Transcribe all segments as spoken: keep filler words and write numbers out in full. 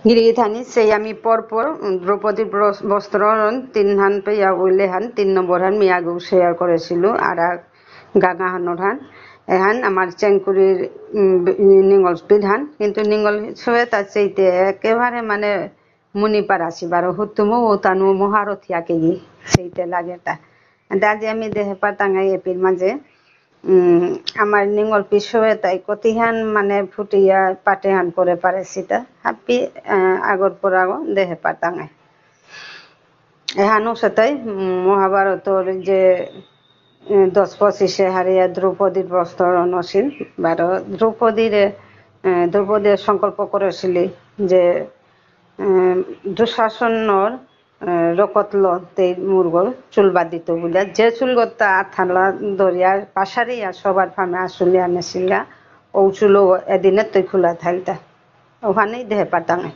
গিরি গিথানি, সেই আমি পরপর, উম, দ্রৌপদীর ব্রস-, বস্ত্র হরণ তিনহান পেয়া উইলে হান, তিন নম্বর হান মি আগেও share করেসিলু, আর এক গাঙা হানর হান, এহান আমার চেংকুরির, উম, বি-, নিঙল speed হান, কিন্তু নিঙল সবে তার সেইতে একেবারে মানে মুনি পারাসি বারো হুতুমো ও তানু মহারথী আকেগি সেইতে লাগেতা। আনতে আজি আমি দেহে পারতাঙাই এপির মাঝে, উম, আমার নিঙল পিছুয়ে তাই কতিহান মানে ফুটিয়া পাটেহান করে পারেসিতা। হাবি, আহ, আগর পর আগো দেহে পারতাঙাই। এহানো সেটাই, উম, মহাভারতর যে, উম, দশ পঁচিশে হারিয়া দ্রৌপদীর বস্ত্র হরণ আসিল। বারো দ্রৌপদীরে, আহ, দ্রৌপদীয়ে সংকল্প করেসিলি যে, আহ, দুঃশাসনর, আহ, রকতল তেই মুরগর চুল বাদিত বুলিয়া, যে চুলগতা আথালা দরিয়া পাশারিয়া সবার ফামে আসুলিয়া নেসিলগা, ও চুলো এদিনে তৈ খোলা থাইলতা। ওখানেই দেহে পারতাঙাই।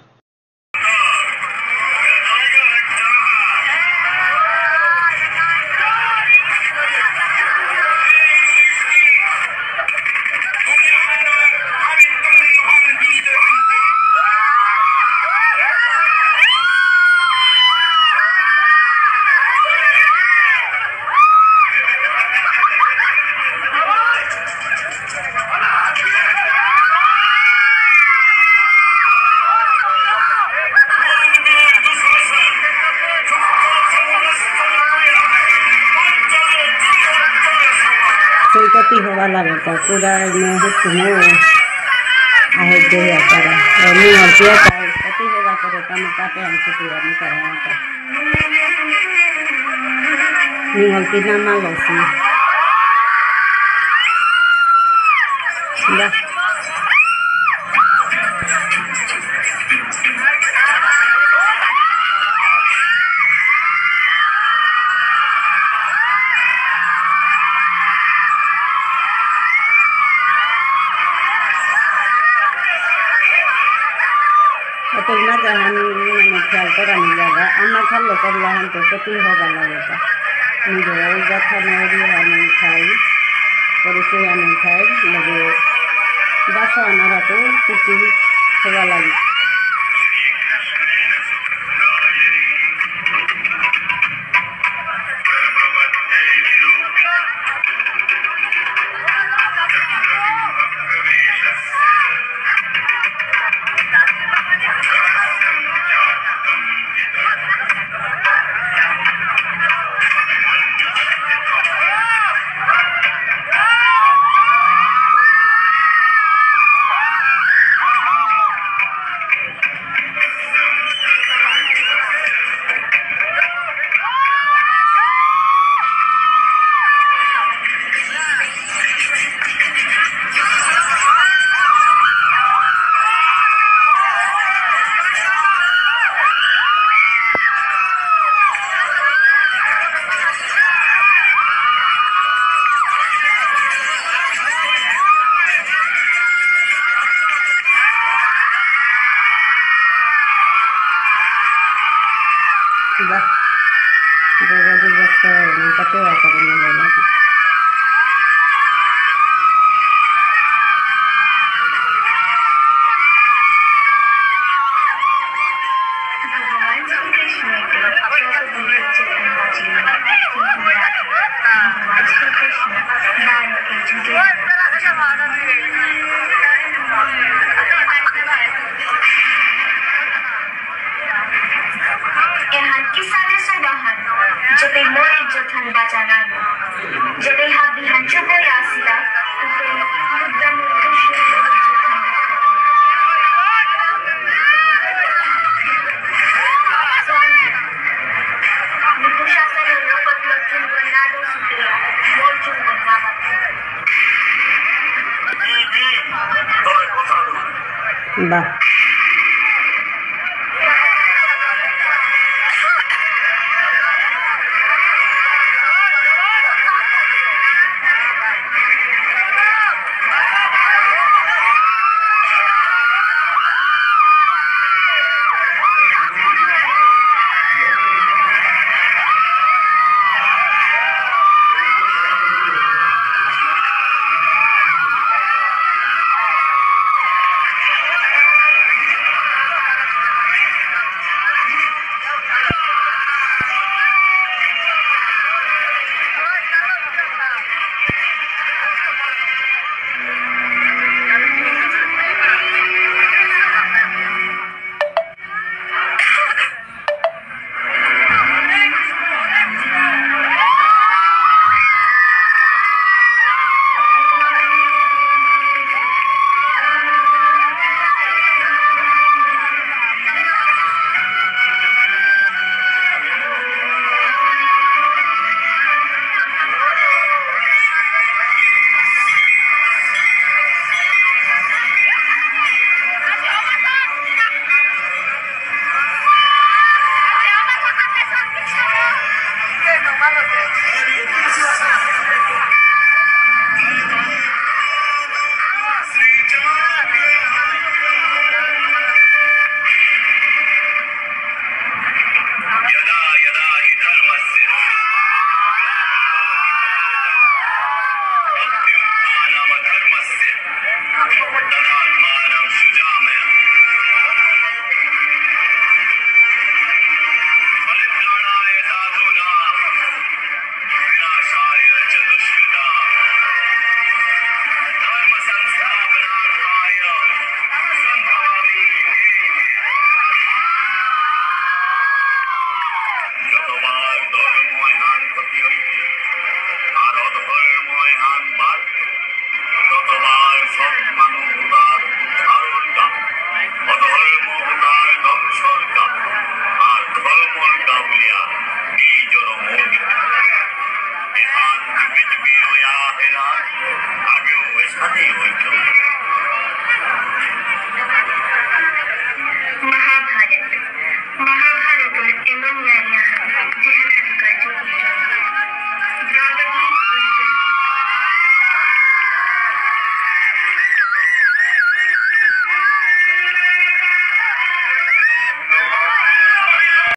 সেইটা কি হবা লাগে, তা পুরা মুহূর্ত নো আহে যে তারা। এমনি আর যে তাই, কতি হবা করে, তামে কাটে আনছে, তুই আমি করে আনতে। Ningalpi na malosi. Ba. Otoima jahan mane খেয়াল করা নি যাবা, আমার খেয়াল করলা হান তো কতি হবা লাগে তা। নিজে ওই কথা নরি হানি খাই, পরিচয় আনি খাই, লগে বাসা আনারা তো কতি হবা লাগে। বাহ, দুর্গা দুর্গা তো নৌকাতে আর করে নিয়ে গেল। এহান কিসাদে সুবাহান, যেতে মোর ইজ্জতহান বাঁচানার। যেতে হাবিহান চুপ হয়ে আসিলা, উতে মুদ্রা মুদ্রা শিল্প ইজ্জতহান রক্ষা করে। বাহ।